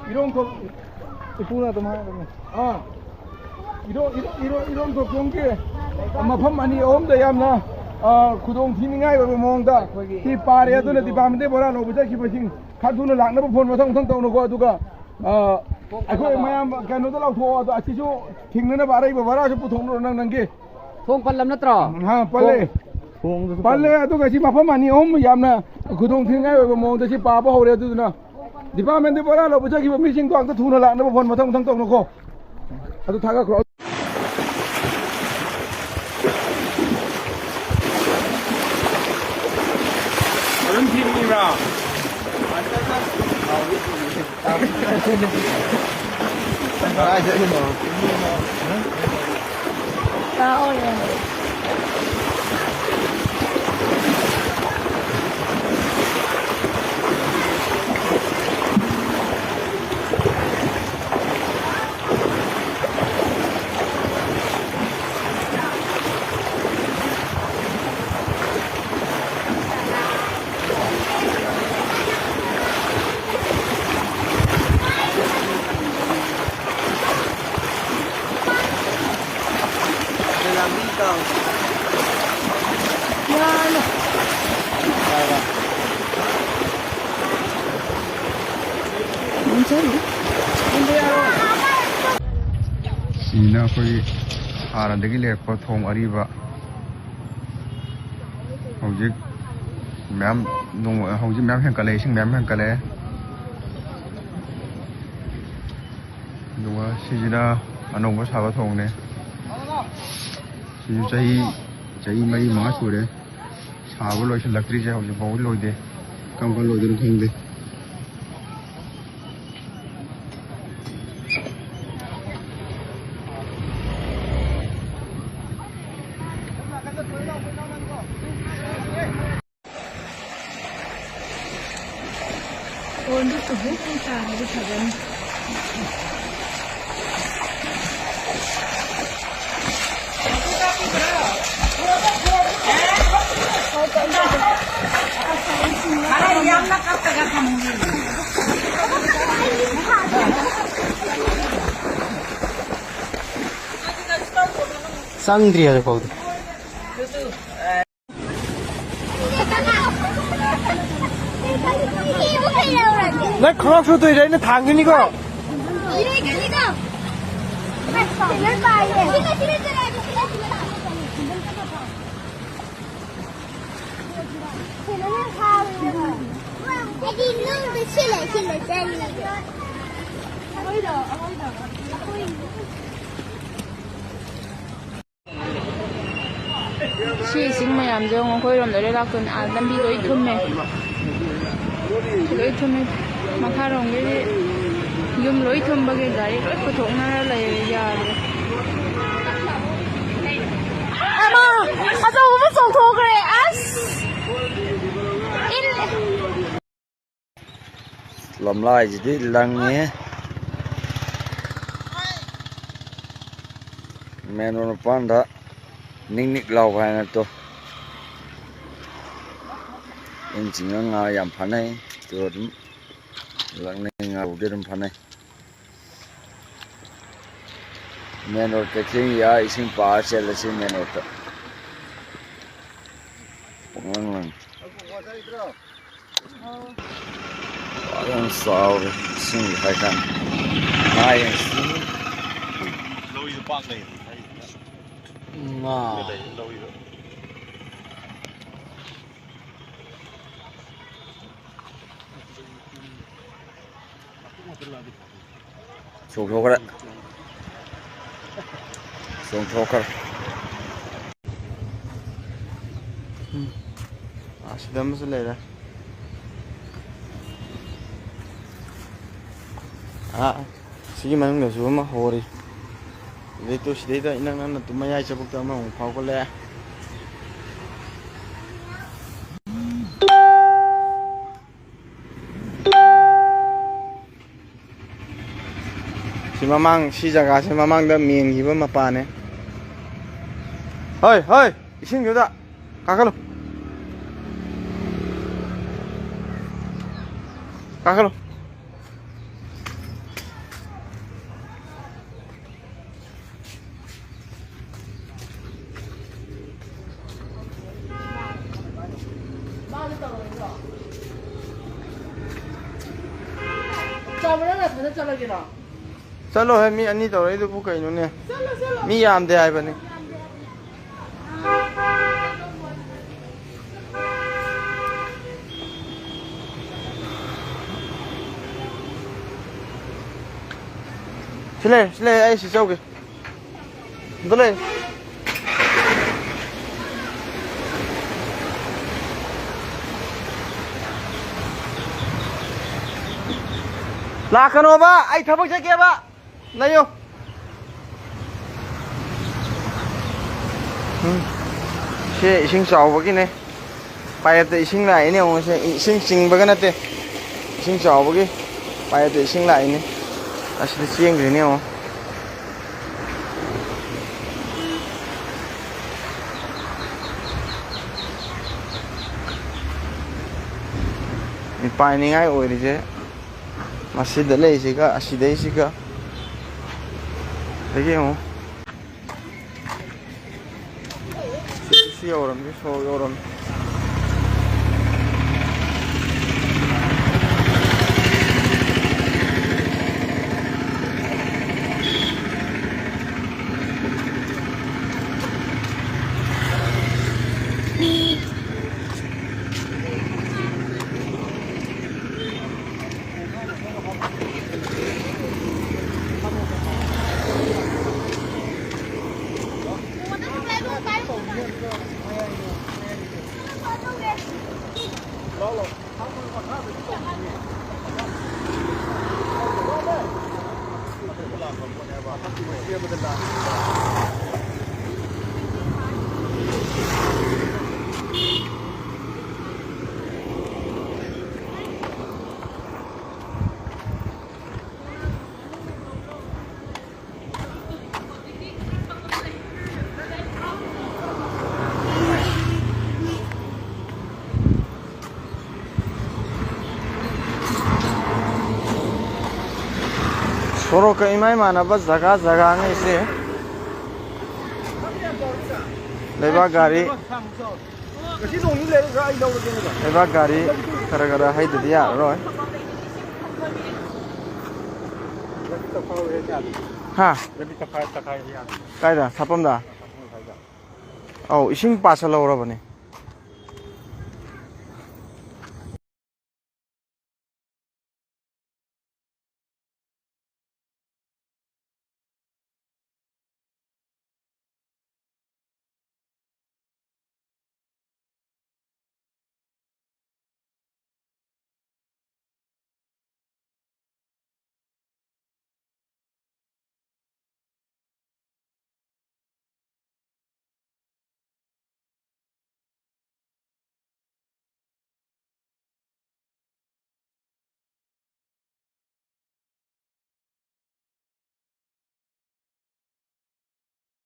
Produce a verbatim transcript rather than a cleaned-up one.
ꯏꯔꯣꯡ ꯊꯣꯛ-, ꯏꯄꯨꯅ ꯑꯗꯨꯝ ꯍꯥꯏꯔꯕꯅꯦ꯫ ꯑꯥ꯫ ꯏꯔꯣ-, ꯏꯔꯣ-, ꯏꯔꯣ-, ꯏꯔꯣꯡ ꯊꯣꯛꯆꯣꯝꯒꯤ ꯃꯐꯝ ꯑꯅꯤ ꯑꯍꯨꯝꯗ ꯌꯥꯝꯅ, ꯑ, ꯈꯨꯗꯣꯡ ꯊꯤꯅꯤꯡꯉꯥꯏ ꯑꯣꯏꯕ ꯃꯑꯣꯡꯗ ꯑꯩꯈꯣꯏꯒꯤ ꯁꯤ ꯄꯥꯔꯦ꯫ ꯑꯗꯨꯅ ꯗꯤꯄꯥꯔꯠꯃꯦꯟꯇ ꯕꯣꯔꯥ ꯂꯧꯕ ꯆꯠꯈꯤꯕꯁꯤꯡ ꯈꯔ ꯊꯨꯅ ꯂꯥꯛꯅꯕ ꯐꯣꯟ ꯃꯊꯪ ꯃꯊꯪ ꯇꯧꯅꯀꯣ꯫ ꯑꯗꯨꯒ, ꯑ, ꯑꯩꯈꯣꯏ ꯃꯌꯥꯝ ꯀꯩꯅꯣꯗ ꯂꯧꯊꯣꯛꯑꯣ꯫ ꯑꯗꯣ ꯑꯁꯤꯁꯨ ꯊꯤꯡꯅꯅꯕ ꯑꯔꯩꯕ ꯕꯣꯔꯥꯁꯨ ꯄꯨꯊꯣꯛꯅꯔꯣ ꯅꯪ ꯅꯪꯒꯤ꯫ ꯊꯣꯡ ꯄꯜꯂꯝ ꯅꯠꯇ꯭ꯔꯣ? ꯑ, ꯄꯜꯂꯦ꯫ ꯊꯣꯡ-, ꯊꯣꯡꯗꯨꯁꯨ ꯄꯜꯂꯦ꯫ ꯄꯜꯂꯦ꯫ ꯑꯗꯨꯒ ꯁꯤ ꯃꯐꯝ ꯑꯅꯤ ꯑꯍꯨꯝ ꯌꯥꯝꯅ ꯈꯨꯗꯣꯡ ꯊꯤꯅꯤꯡꯉꯥꯏ ꯑꯣꯏꯕ ꯃꯑꯣꯡꯗ ꯁꯤ ꯄꯥꯕ ꯍꯧꯔꯦ꯫ ꯑꯗꯨꯗꯨꯅ ꯗꯤꯄꯥꯔꯠꯃꯦꯟꯇ ꯕꯣꯔꯥ ꯂꯧꯕ ꯆꯠꯈꯤꯕ ꯃꯤꯁꯤꯡꯗꯣ ꯑꯝꯇ ꯊꯨꯅ ꯂꯥꯛꯅꯕ ꯐꯣꯟ ꯃꯊꯪ ꯃꯊꯪ ꯇꯧꯅꯀꯣ꯫ ꯑꯗꯨ ꯊꯥꯒꯠꯈ꯭ꯔꯣ꯫ ꯑꯗꯨꯝ ꯊꯤꯔꯤꯕ꯭ꯔꯥ? ꯇꯥꯛꯑꯣ ꯌꯥꯏ꯫ ꯁꯤꯅ ꯑꯩꯈꯣꯏ ꯍꯥꯟꯅꯗꯒꯤ ꯂꯩꯔꯛꯄ ꯊꯣꯡ ꯑꯔꯤꯕ꯫ ꯍꯧꯖꯤꯛ ꯃꯌꯥꯝ ꯅꯣꯡ-, ꯍꯧꯖꯤꯛ ꯃꯌꯥꯝ ꯍꯦꯟꯀꯠꯂꯛꯑꯦ, ꯏꯁꯤꯡ ꯃꯌꯥꯝ ꯍꯦꯟꯀꯠꯂꯛꯑꯦ꯫ ꯑꯗꯨꯒ ꯁꯤꯁꯤꯅ ꯑꯅꯧꯕ ꯁꯥꯕ ꯊꯣꯡꯅꯦ꯫ ꯁꯤꯁꯨ ꯆꯍꯤ, ꯆꯍꯤ ꯃꯔꯤ ꯃꯉꯥ ꯁꯨꯔꯦ ꯁꯥꯕ ꯂꯣꯏꯁꯤꯜꯂꯛꯇ꯭ꯔꯤꯁꯦ, ꯍꯧꯖꯤꯛ ꯐꯥꯎꯕ ꯂꯣꯏꯗꯦ꯫ ꯀꯔꯝ ꯀꯥꯟ ꯂꯣꯏꯗꯣꯏꯅꯣ ꯈꯪꯗꯦ꯫ ꯐꯣꯟꯗꯨ ꯀꯨꯝꯍꯩ ꯇꯥꯔꯗꯤ ꯐꯖꯅꯤ꯫ ꯌꯥꯝꯅ ꯀꯞꯇꯒ ꯊꯝꯃꯨ꯫ ꯆꯪꯗ꯭ꯔꯤ ꯍꯧꯖꯤꯛꯐꯥꯎꯗꯤ꯫ ꯅꯪ ꯈꯔ ꯁꯨꯗꯣꯏꯔꯦ, ꯑꯩꯅ ꯊꯥꯡꯗꯣꯏꯅꯤꯀꯣ꯫ ꯁꯤ ꯏꯁꯤꯡ ꯃꯌꯥꯝꯁꯦ ꯌꯦꯡꯉꯣ, ꯑꯩꯈꯣꯏꯔꯣꯝꯗ ꯂꯣꯏ ꯂꯥꯛꯇꯣꯏꯅꯦ꯫ ꯑꯥ, ꯂꯝꯕꯤ ꯂꯣꯏ ꯊꯨꯝꯃꯦ꯫ ꯂꯣꯏ ꯊꯨꯝꯃꯦ꯫ ꯃꯈꯥꯔꯣꯝꯒꯤꯗꯤ ꯌꯨꯝ ꯂꯣꯏ ꯊꯨꯝꯕꯒꯤ ꯒꯥꯔꯤ ꯂꯣꯏ ꯄꯨꯊꯣꯛꯅꯔ ꯂꯩꯔꯦ, ꯌꯥꯗ꯭ꯔꯦ꯫ ꯑꯃ ꯑꯆꯧꯕ ꯑꯃ ꯆꯣꯡꯊꯣꯛꯈ꯭ꯔꯦ꯫ ꯑꯁ! ꯏꯟ-, ꯂꯝꯂꯥꯏꯁꯤꯗꯤ ꯂꯪꯉꯦ꯫ ꯃꯦꯟ ꯔꯣꯗ ꯃꯄꯥꯟꯗ ꯅꯤꯛ ꯅꯤꯛ ꯂꯥꯎꯕ ꯍꯥꯏꯅ ꯇꯣ꯫ ꯏꯟ ꯆꯤꯡꯉ ꯉꯥ ꯌꯥꯝ ꯐꯥꯅꯩ꯫ ꯇꯣ ꯑꯗꯨꯝ ꯂꯪꯅꯩ, ꯉꯥꯕꯨꯗꯤ ꯑꯗꯨꯝ ꯐꯥꯅꯩ꯫ ꯃꯦꯟ ꯔꯣꯗ ꯀꯩꯊꯦꯜꯒꯤ ꯑꯥ ꯏꯁꯤꯡ ꯄꯥꯛꯑ ꯆꯦꯜꯂꯁꯤ ꯃꯦꯟ ꯔꯣꯗꯇ꯫ ꯄꯨꯡꯂꯪ ꯂꯪꯉꯤ꯫ ꯐꯖꯅ ꯆꯥꯎꯔꯦ ꯏꯁꯤꯡ ꯍꯥꯏꯀꯥꯟꯗ꯫ ꯉꯥ ꯌꯦꯡꯁꯤ꯫ ꯂꯧꯔꯤꯗꯣ ꯄꯥꯛ ꯂꯩ꯫ ꯉꯥ꯫ ꯂꯩ, ꯂꯧꯔꯤꯗꯣ꯫ ꯆꯣꯡꯊꯣꯛꯈ꯭ꯔꯦ꯫ ꯆꯣꯡꯊꯣꯛꯈ꯭ꯔꯦ꯫ ꯎꯝ꯫ ꯑꯥ, ꯁꯤꯗ ꯑꯃꯁꯨ ꯂꯩꯔꯦ꯫ ꯑꯥ, ꯁꯤꯒꯤ ꯃꯅꯨꯡꯗꯁꯨ ꯑꯃ ꯍꯣꯔꯤ꯫ ꯑꯗꯩ ꯇꯨ ꯁꯤꯗꯩꯗ ꯏꯅꯛ ꯅꯛꯅ ꯇꯨ ꯃꯌꯥꯏ ꯆꯕꯨꯛꯇ ꯑꯃꯃꯨꯛ ꯐꯥꯎꯒꯠꯂꯛꯑꯦ꯫ ꯁꯤ ꯃꯃꯥꯡ, ꯁꯤ ꯖꯒꯥꯁꯤ ꯃꯃꯥꯡꯗ ꯃꯦꯟꯈꯤꯕ ꯃꯄꯥꯅꯦ꯫ ꯍꯣꯏ, ꯍꯣꯏ, ꯏꯁꯤꯡꯗꯨꯗ ꯀꯥꯈꯠꯂꯨ꯫ ꯀꯥꯈꯠꯂꯨ꯫ ꯆꯠꯂꯣꯍꯦ, ꯃꯤ ꯑꯅꯤ ꯇꯧꯔꯛꯏꯗꯨꯕꯨ ꯀꯩꯅꯣꯅꯦ? ꯃꯤ ꯌꯥꯝꯗꯦ ꯍꯥꯏꯕꯅꯤ꯫ ꯁꯤ ꯂꯩꯔꯦ, ꯁꯤ ꯂꯩꯔꯦ, ꯑꯩ ꯁꯤ ꯆꯧꯒꯦ꯫ ꯑꯝꯇ ꯂꯩ꯫ ꯂꯥꯛꯀꯅꯣꯕ, ꯑꯩ ꯊꯕꯛ ꯆꯠꯀꯦꯕ꯫ ꯂꯩꯌꯣ꯫ ꯎꯝ꯫ ꯁꯤ ꯏꯁꯤꯡ ꯆꯥꯎꯕꯒꯤꯅꯦ꯫ ꯄꯥꯏꯞꯇ ꯏꯁꯤꯡ ꯂꯥꯛꯏꯅꯦ ꯌꯦꯡꯉꯣ꯫ ꯁꯦ ꯏꯁꯤꯡ ꯆꯤꯡꯕꯒ ꯅꯠꯇꯦ꯫ ꯏꯁꯤꯡ ꯆꯥꯎꯕꯒꯤ ꯄꯥꯏꯞꯇ ꯏꯁꯤꯡ ꯂꯥꯛꯏꯅꯦ꯫ ꯑꯁꯤꯗ ꯆꯦꯟꯈ꯭ꯔꯤꯅꯦ ꯌꯦꯡꯉꯣ꯫ ꯃꯤ ꯄꯥꯏꯅꯤꯡꯉꯥꯏ ꯑꯣꯏꯔꯤꯁꯦ ꯃꯁꯤꯗ ꯂꯩꯁꯤꯒ ꯑꯁꯤꯗꯩꯁꯤꯒ꯫ ꯑꯗꯒꯤ ꯌꯦꯡꯉꯣ꯫ ꯁꯤ, ꯁꯤ ꯌꯧꯔꯝꯅꯤ, ꯁꯣꯔꯣꯛ ꯌꯧꯔꯝꯅꯤ꯫ ꯁꯣꯔꯣꯛꯀ ꯏꯃꯥ ꯏꯃꯥꯟꯅꯕ ꯖꯒꯥ ꯖꯒꯥꯉꯩꯁꯦ ꯂꯩꯕꯥꯛ ꯒꯥꯔꯤ, ꯂꯩꯕꯥꯛ ꯒꯥꯔꯤ ꯈꯔ ꯈꯔ ꯍꯩꯗꯗꯤ ꯌꯥꯔꯔꯣꯏ꯫ ꯍꯥ? ꯂꯝꯕꯤ ꯇꯪꯈꯥꯏ, ꯇꯪꯈꯥꯏ ꯌꯥꯗꯦ꯫ ꯀꯥꯏꯗ? ꯁꯥꯄꯝꯗ? ꯑꯧ, ꯏꯁꯤꯡ ꯄꯥꯁꯜꯍꯧꯔꯕꯅꯦ꯫